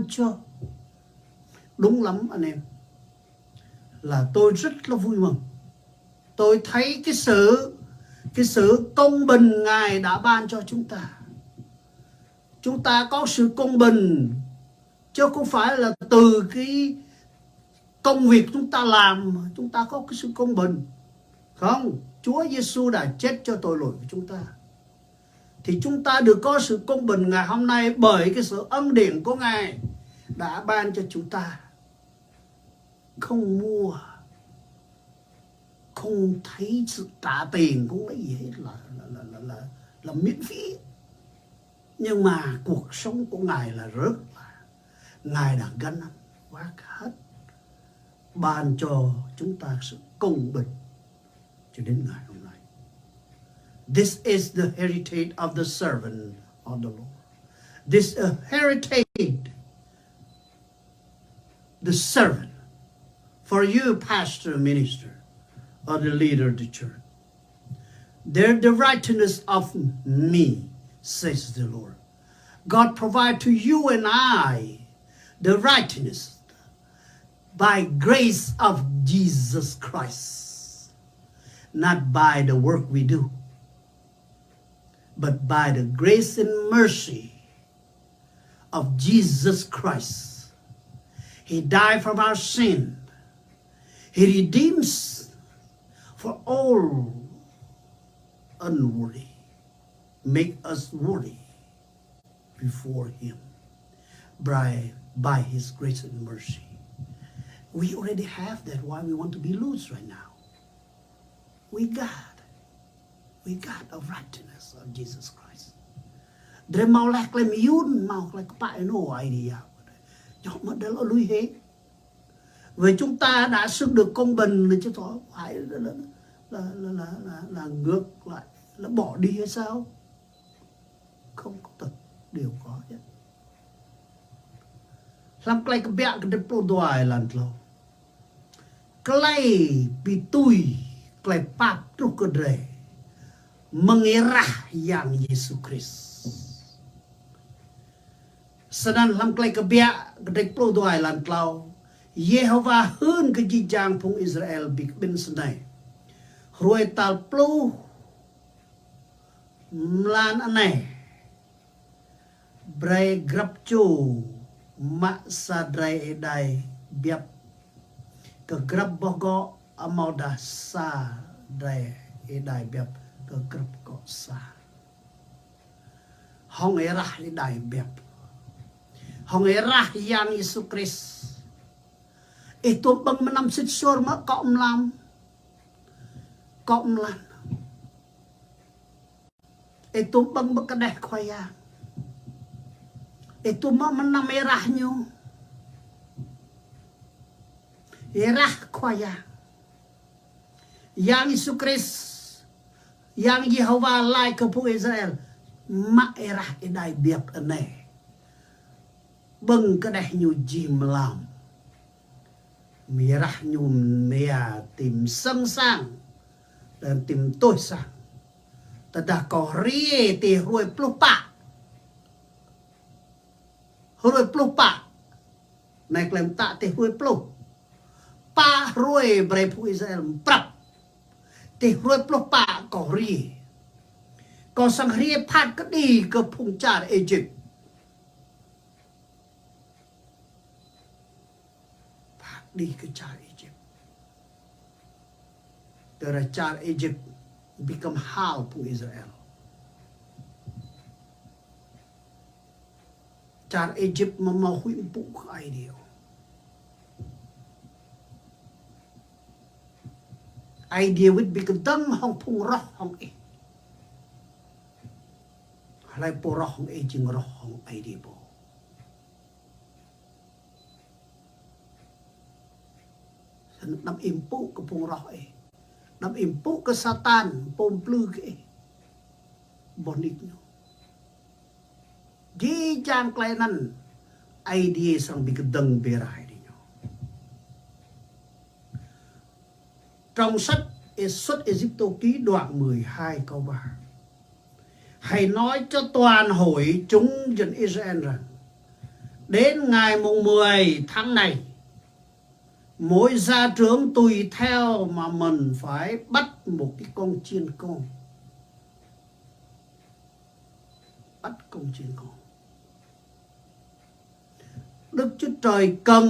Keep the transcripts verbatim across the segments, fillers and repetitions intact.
cho. Đúng lắm anh em. Là tôi rất là vui mừng. Tôi thấy cái sự cái sự công bình Ngài đã ban cho chúng ta. Chúng ta có sự công bình chứ không phải là từ cái công việc chúng ta làm mà chúng ta có cái sự công bình. Không, Chúa Giêsu đã chết cho tội lỗi của chúng ta. Thì chúng ta được có sự công bình ngày hôm nay bởi cái sự ân điển của Ngài đã ban cho chúng ta. Không mua, không thấy sự trả tiền, không lấy gì hết, là là là là là, là miễn phí. Nhưng mà cuộc sống của Ngài là rất là, Ngài đã gánh vác hết, ban cho chúng ta sự công bình cho đến ngày hôm nay. This is the heritage of the servant of the Lord. This is a heritage the servant, for you, pastor, minister, or the leader of the church. They're the righteousness of me, says the Lord. God provide to you and I the righteousness by grace of Jesus Christ, not by the work we do, but by the grace and mercy of Jesus Christ. He died for our sin. He redeems for all unworthy. Make us worthy before Him by, by His grace and mercy. We already have that. Why we want to be loose right now? We got, we got a righteousness of Jesus Christ. Drei hmâo leh klei mơyŭn, hmâo klei kpă ênô Aê Diê. Djŏ mơ̆ drei lui hĕ. Vậy chúng ta đã xứng được công bình là chứ thôi, phải là, là, là, là, là, là ngược lại, là bỏ đi hay sao? Không có thật điều có hết. Hlăm Klei Kbiă kdrêč pluh dua êlan klâo. Klei bi tui klei pap truh kơ drei mơ̆ng êrah Yang Yêsu Krist. Snăn hlăm Klei Kbiă kdrêč pluh dua êlan klâo, Yêhôwa hưn kơ jih jang phung Israel bi kƀĭn snei: Hruê tal pluh mlan anei, brei grăp čô mă sa drei êđai biăp kơ grăp boh gŏ, amâodah sa drei êđai biăp kơ grăp gŏ sa. Hŏng êrah êđai biăp, hŏng êrah Yang Yêsu Krist. Ih tuôm ƀơ̆ng mơnăm sĭt suôr mă kŏ mlam, kŏ mlan. Ih tuôm ƀơ̆ng mă kơđeh Khua Yang. Ih tuôm mă mơnăm êrah Ñu. Êrah Khua Yang, Yang Yêsu Krist, Yang Yêhôwa laĭ kơ phung Israel: Mă êrah êđai biăp anei, ƀơ̆ng kơđeh ñu jih mlam. Mơ̆ng êrah ñu mia ti msơ̆ng sang, leh anăn ti mtuih sang. Tơdah kâo hriê ti hruê pluh pă. Hruê pluh pă. Anei klei mtă ti hruê pluh. Pă hruê brei phung Israel mprăp. Ti hruê pluh pă kâo hriê. Kâo srăng hriê phat kơđi kơ phung čar Êjip. Phat kơđi kơ čar Êjip. Tơdah čar Êjip bi kăm hal phung Israel. Čar Êjip amâo mâo huĭ mpŭ kơ Aê Diê. Aê Diê wĭt bi kdơ̆ng hŏng phung roh hŏng ih. Hlei pô roh hŏng ih jing roh hŏng Aê Diê pô. Snăn đăm ih mpŭ kơ phung roh ih. Đăm ih mpŭ kơ Satan, pô mplư kơ ih. Boh nik ñu. Jih jang klei anăn, Aê Diê srăng bi kdơ̆ng bi rai diñu. Trong sách Ê-, Xuất Êjiptô ký đoạn mười hai câu ba. Hãy nói cho toàn hội chúng dân Israel rằng: Đến ngày mùng mười tháng này, mỗi gia trưởng tùy theo mà mình phải bắt một cái con chiên con. Bắt con chiên con. Đức Chúa Trời cần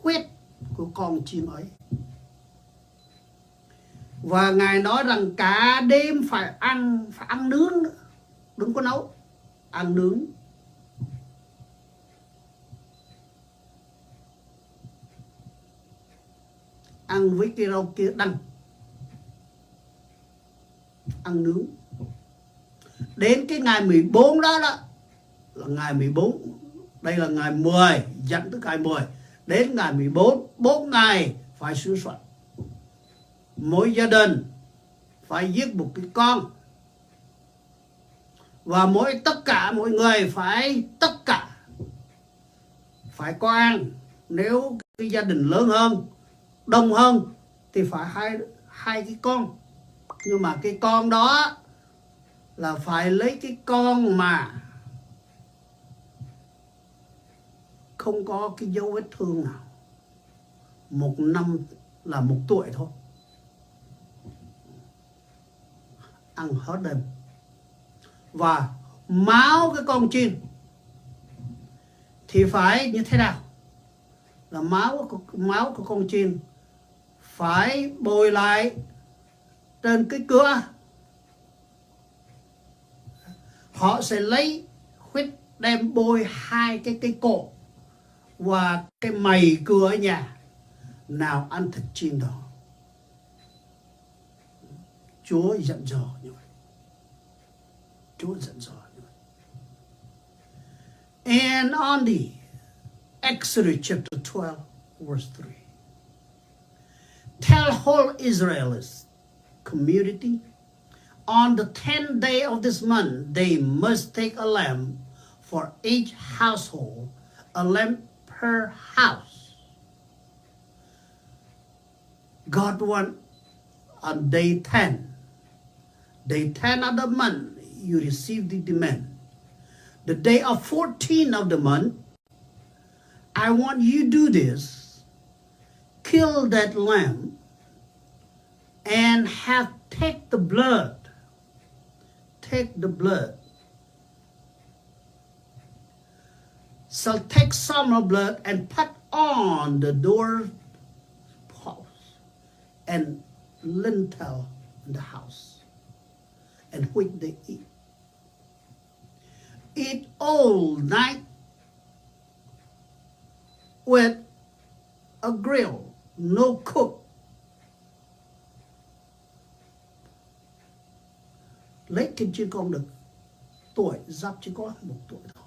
huyết của con chiên ấy. Và Ngài nói rằng cả đêm phải ăn, phải ăn nướng nữa. Đừng có nấu, ăn nướng. Ăn với cái rau kia đắng. Ăn nướng. Đến cái ngày mười bốn đó đó, là ngày mười bốn. Đây là ngày mười, dặn tới ngày mười. Đến ngày mười bốn, bốn ngày phải sửa soạn. Mỗi gia đình phải giết một cái con. Và mỗi, tất cả mọi người phải, tất cả phải có ăn. Nếu cái gia đình lớn hơn, đông hơn, thì phải hai, hai cái con. Nhưng mà cái con đó là phải lấy cái con mà không có cái dấu vết thương nào. Một năm là một tuổi thôi. Ăn hết đêm. Và máu cái con chiên thì phải như thế nào? Là máu của, máu của con chiên phải bôi lại trên cái cửa. Họ sẽ lấy huyết đem bôi hai cái, cái cột và cái mày cửa nhà. Nào ăn thịt chiên đó. Chúa dặn dò như vậy. Chúa dặn dò như vậy. And on the Exodus chapter twelve, verse three. Tell whole Israelite community, on the tenth day of this month, they must take a lamb for each household, a lamb per house. God want on day ten. Day ten of the month, you receive the demand. The day of fourteen of the month, I want you do this. Kill that lamb and have, take the blood. Take the blood. Shall take some of blood and put on the door post and lintel in the house, and which they eat. Eat all night with a grill, no cook. Lấy thịt chiên con được, tuổi giáp chỉ có một tuổi thôi.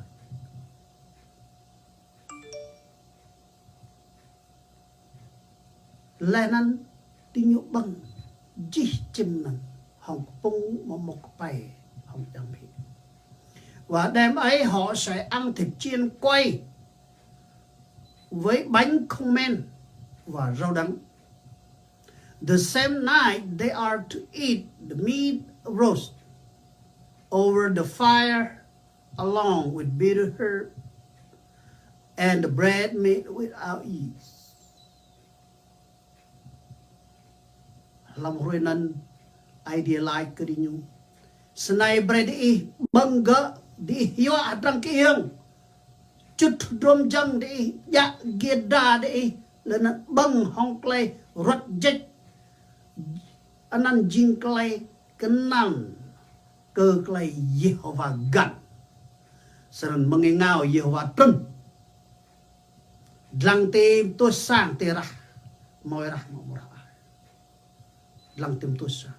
Laih anŭn, diñu ƀơ̆ng jih čim anŭn hăng kơpŭng mơ̆ mŏk kơpai hăng čang phĭ. Và đêm ấy họ sẽ ăn thịt chiên quay với bánh không men và rau đắng. The same night they are to eat the meat roast over the fire along with bitter herb and the bread made without yeast. Hlăm hruê anŭn, Aê Diê laĭ kơ diñu: Snei brơi diih ƀơ̆ng gơ̆, diih yua hơdrăng kơiêng, čŭt hơdrôm jơ̆ng diih, djă giê đa diih, laih anŭn ƀơ̆ng hŏng tơlơi ruăt ječ. Anŭn jing tơlơi kơnăl kơ tơlơi Yêhôwa găn. Snăn mơ̆ng êngao Yêhôwa trŭn. Dlăng tơm tuh sang tơrah, mơi rah mơ̆ mơrah. Dlăng tơm tuh sang.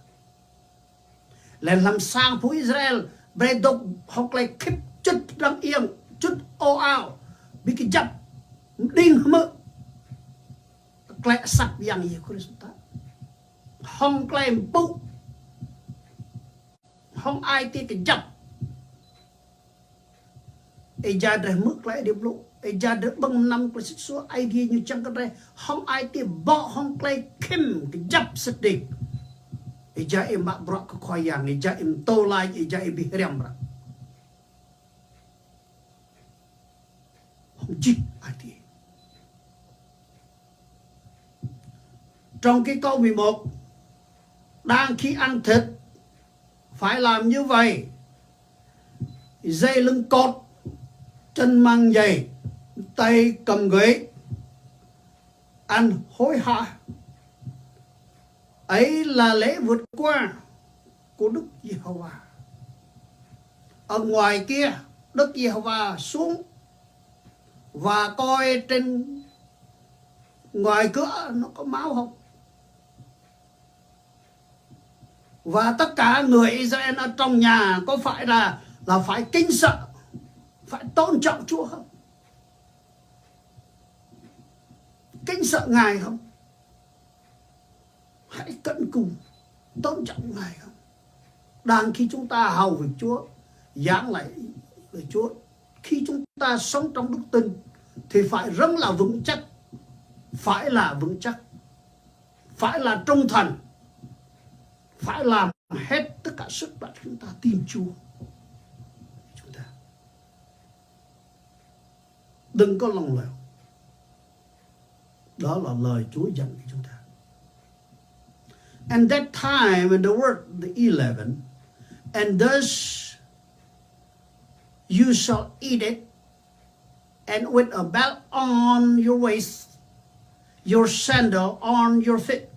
Laih hlăm sang phung Israel, brơi dŏ hŏng tơlơi khĭp, čŭt hơdrăng iêng, čŭt ôao, ƀu kơjăp, mđing hmư̆ tơlơi asăp Yang Yêsu Krist ta. Hŏng tơlơi mpŭ, hŏng ai tiê kơjăp. Ih jai drơi hmư̆ tơlơi Aê Diê blŭ, ih jai drơi ƀơ̆ng mơnam tơlơi sĭt suôr, Aê Diê ñu čang kơ drơi, hŏng ai tiê bŏ hŏng tơlơi khĭm kơjăp sĭt đĭ. Ih jai ih mă bruă kơ Khua Yang, ih jai ih mtô lač, ih jai ih ƀu hriăm ră. jih ai tiê. Trong cái câu mười một, đang khi ăn thịt, phải làm như vậy. Dây lưng cột, chân mang giày, tay cầm gậy, ăn hối hả. Ấy là lễ vượt qua của Đức Giê-hô-va. Ở ngoài kia, Đức Giê-hô-va xuống và coi trên ngoài cửa nó có máu không. Và tất cả người Israel ở trong nhà có phải là là phải kính sợ, phải tôn trọng Chúa không? Kính sợ Ngài không? Hãy cận cùng, tôn trọng Ngài không? Đang khi chúng ta hầu việc Chúa, giảng lại lời Chúa, khi chúng ta sống trong đức tin thì phải rất là vững chắc, phải là vững chắc, phải là trung thành, phải làm hết tất cả sức để chúng ta tin Chúa. Chúng ta đừng có lỏng lẻo. Đó là lời Chúa dặn cho chúng ta. And that time in the word, the eleven, and thus you shall eat it, and with a belt on your waist, your sandal on your feet,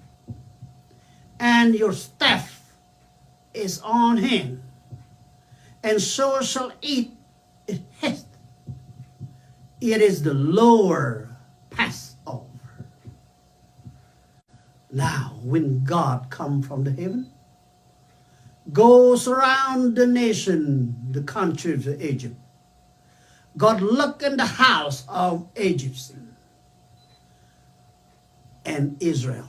and your staff is on hand, and so shall eat it hath. It is the Lord Passover. Now, when God come from the heaven, goes around the nation, the country of Egypt, God look in the house of Egyptian and Israel.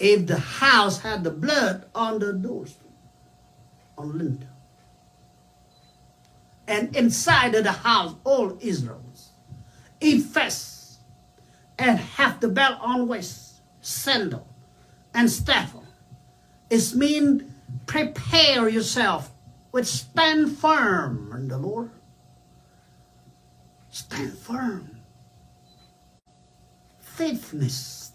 If the house had the blood on the doors, on lintel, and inside of the house all Israels, eat fast, and have the belt on waist, sandal, and staff. It means prepare yourself with stand firm in the Lord. Stand firm. Faithfulness.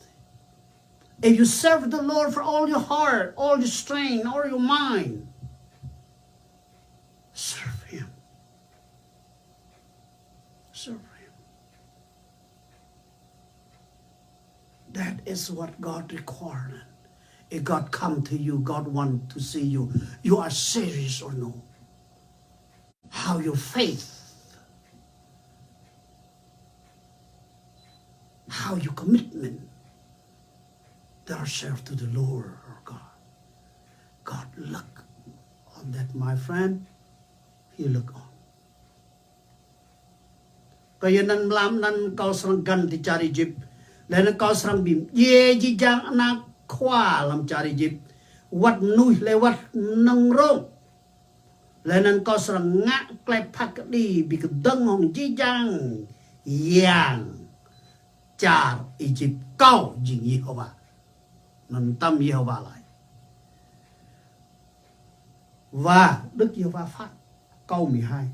If you serve the Lord for all your heart, all your strength, all your mind, serve Him. Serve Him. That is what God requires. If God come to you, God want to see you. You are serious or no? How your faith, how your commitment yourself to the Lord or God. God look on that, my friend. He look on. Kơ yua anŭn mlam anŭn kâo srăng găn ti čar Êjip. Laih anŭn kâo srăng bi mdjiê jih jang ană khua lăm čar Êjip. Wăt mơnuih laih wăt mơnơ̆ng rông. Laih anŭn kâo srăng ngă klep phat kơđi bi kơdơ̆ng hăng jih jang yang čar Êjip. Kâo jing Yêhôwa. Anŭn tơm Yêhôwa laĭ. Và Đức Giê-hô-va phán, câu mười hai: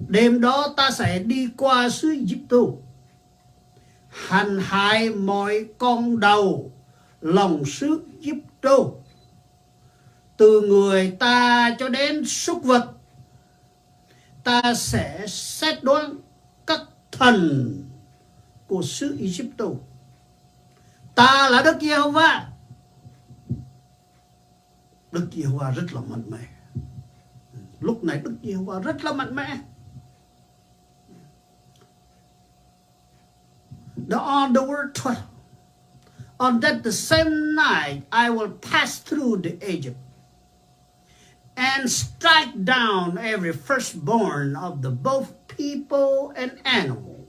Đêm đó ta sẽ đi qua xứ Êjiptô, hành hại mọi con đầu lòng xứ Êjiptô, từ người ta cho đến súc vật. Ta sẽ xét đoán các thành của xứ Êjiptô. Ta là Đức Giê-hô-va. Đức Giê-hô-va rất là mạnh mẽ. Lúc này Đức Giê-hô-va rất là mạnh mẽ. The, on the word twelve. On that the same night I will pass through the Egypt and strike down every firstborn of the both people and animal.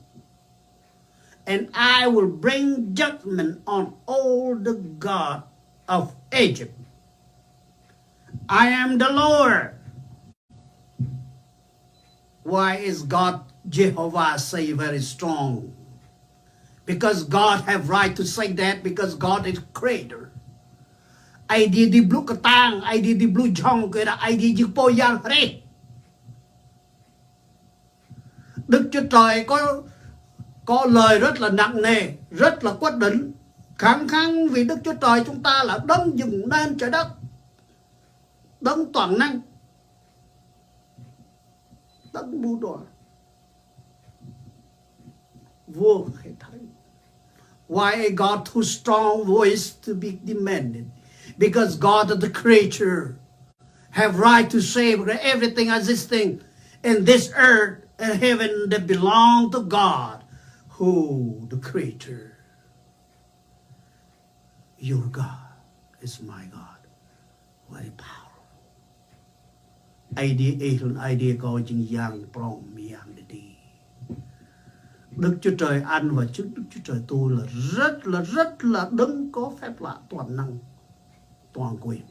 And I will bring judgment on all the god of Egypt. I am the Lord. Why is God Jehovah say very strong? Because God have right to say that, because God is creator. Aê Diê dưi blŭ kơtang, Aê Diê dưi blŭ jhŏng, kơ Aê Diê jing pô yang hrih. Đức Chúa Trời có có lời rất là nặng nề, rất là quyết định. Khăng khăng vì Đức Chúa Trời chúng ta là đấng dựng nên trời đất, đấng toàn năng, đấng mưu đoạt, vua hết thảy. Why a God too strong voice to be demanded? Because God of the creature have right to save everything existing in this earth and heaven that belong to God, who the creator. Your God is my God. Very powerful. Aê Diê ih lŏn Aê Diê kâo jing yang prŏng mơyang đơđi. Đức Chúa Trời anh và Chúa Đức Chúa Trời tôi là rất là rất là đấng có phép lạ toàn năng, toàn quyền.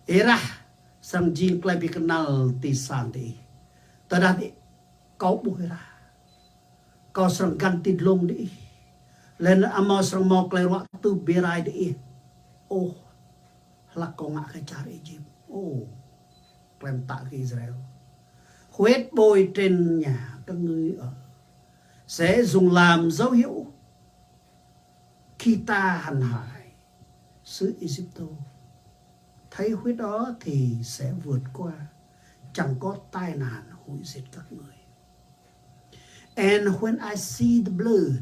Ih rah srăng jing tơlơi ƀu kơnăl ti sang đĭ. Tơdah đĭ kâo ƀuh ih rah, kâo srăng găn ti dlông đĭ. Laih anŭn amâo srăng hmâo tơlơi ruă tŭ ƀơi rai đĭ. Ôh, hlăk kâo ngă kơ čar Êjip. Ôh, klem tă kơ Israel. Huyết bôi trên nhà các ngươi ở sẽ dùng làm dấu hiệu khi ta hành hại xứ Êjiptô. Thấy huyết đó thì sẽ vượt qua, chẳng có tai nạn hủy diệt các ngươi. And when I see the blood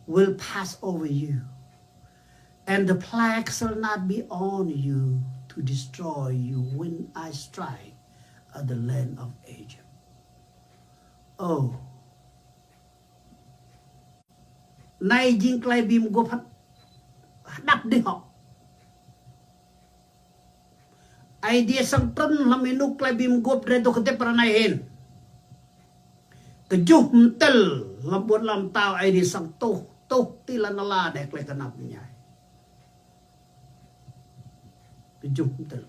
will pass over you, and the plague shall not be on you to destroy you when I strike at the land of Egypt. Oh, anai jing tơlơi ƀu mơguôp hă-, hơđăp đĭ hŏ. Aê Diê srăng trŭn hlăm ênuk tơlơi ƀu mơguôp drơi dŏ hơdip ră anai hĭn. Kơjuh mơtĭl hlăm ƀuôn ala mơtao Aê Diê srăng tuh, tuh ti lăn ala đĕ tơlơi kơnăp ñai. Kơjuh mơtĭl.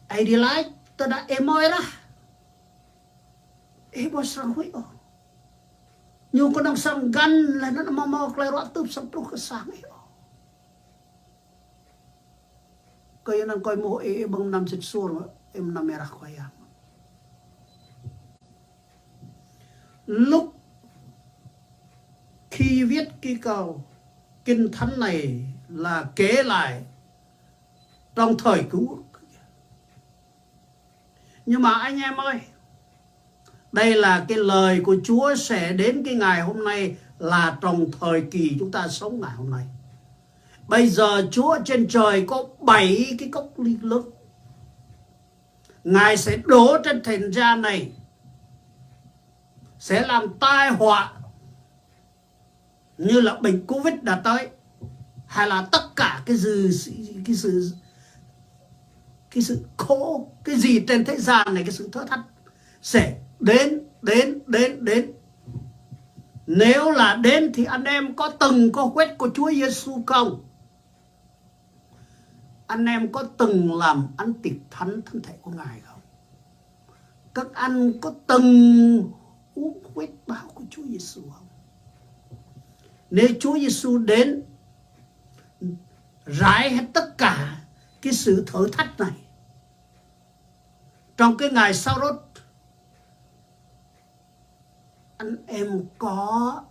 Aê Diê laĭ, tơdah ih hmâo ih rah, ih ƀu srăng huĭ ôh. Ñu kơnơ̆ng srăng găn laih anŭn amâo hmâo tơlơi ruă tŭ srăng truh kơ sang ih ôh. Kơ yua anŭn kơ ih mơ̆ ih, ih ƀơ̆ng mơnam sĭt suôr, ih mơnam ih rah Khua Yang. Lúc khi viết cái câu Kinh Thánh này là kể lại trong thời cựu ước. Nhưng mà anh em ơi, đây là cái lời của Chúa sẽ đến cái ngày hôm nay, là trong thời kỳ chúng ta sống ngày hôm nay. Bây giờ Chúa trên trời có bảy cái cốc ly lớn. Ngài sẽ đổ trên thế gian này, sẽ làm tai họa như là bệnh Covid đã tới, hay là tất cả cái gì, cái sự, cái sự khổ, cái gì trên thế gian này, cái sự thử thách sẽ đến, đến, đến, đến. Nếu là đến thì anh em có từng có huyết của Chúa Giêsu không? Anh em có từng làm ăn tiệc thánh thánh thể của Ngài không? Các anh có từng uống huyết báo của Chúa Giêsu không? Nếu Chúa Giêsu đến rải hết tất cả cái sự thử thách này trong cái ngày Sabat, anh em có